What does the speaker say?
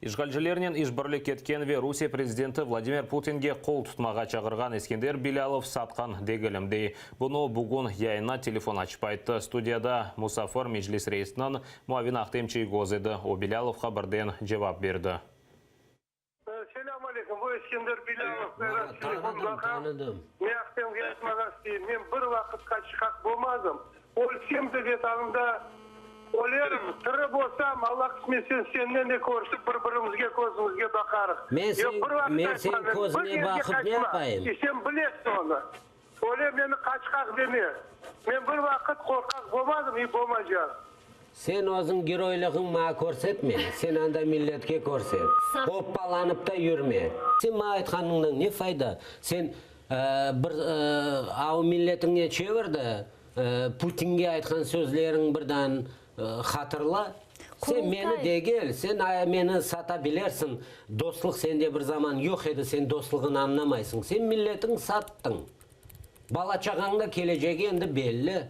İşğalcilernen işbirlik etken ve Rusiye prezidenti Vladimir Putinge qol tutmağa çağırğan Eskender Bilâlov satqın degilim, dey. Bunı o bugün yayına telefon açıp ayttı. Studiyada musafir Meclis reisiniñ muavini Ahtem Çiygoz edi. O, Bilâlovğa birden cevap berdi. Selâm aleyküm, bu Eskender Bilâlov, Berat telefon baqam, men Ahtemge aytmağa isteyim, men bir vaqıt qaçqaq bolmadım, ölsem de Vetanımda ölerim, tiri bolsam, Alla qısmetse sennen de körüşip bir-birimizge közümizge baqarıq. Men Yoq, sen, bir vaqıt men aytmam, sen men bir közüne yerge baqıp ne qaçma, yapayım? i sen bilesiñ onı. Öyle meni qaçqaq deme. Men bir vaqıt qorqaq bolmadım i bolmaycağım. Sen özüñ geroylığıñ maña körsetme, sen anda milletke körset. Hoppalanıp da yürme. Sen maña aytqanıñdan ne fayda? Sen bir av milletiñe çevir de, Putinge aytqan sözleriñ birden hatırla. Sen meni degil, sen meni sata bilersiñ, dostluq sende bir zaman yoq edi, sen dostluğını añlamaysıñ. Sen milletiñ sattıñ. Bala-çağañda kelecegi endi belli.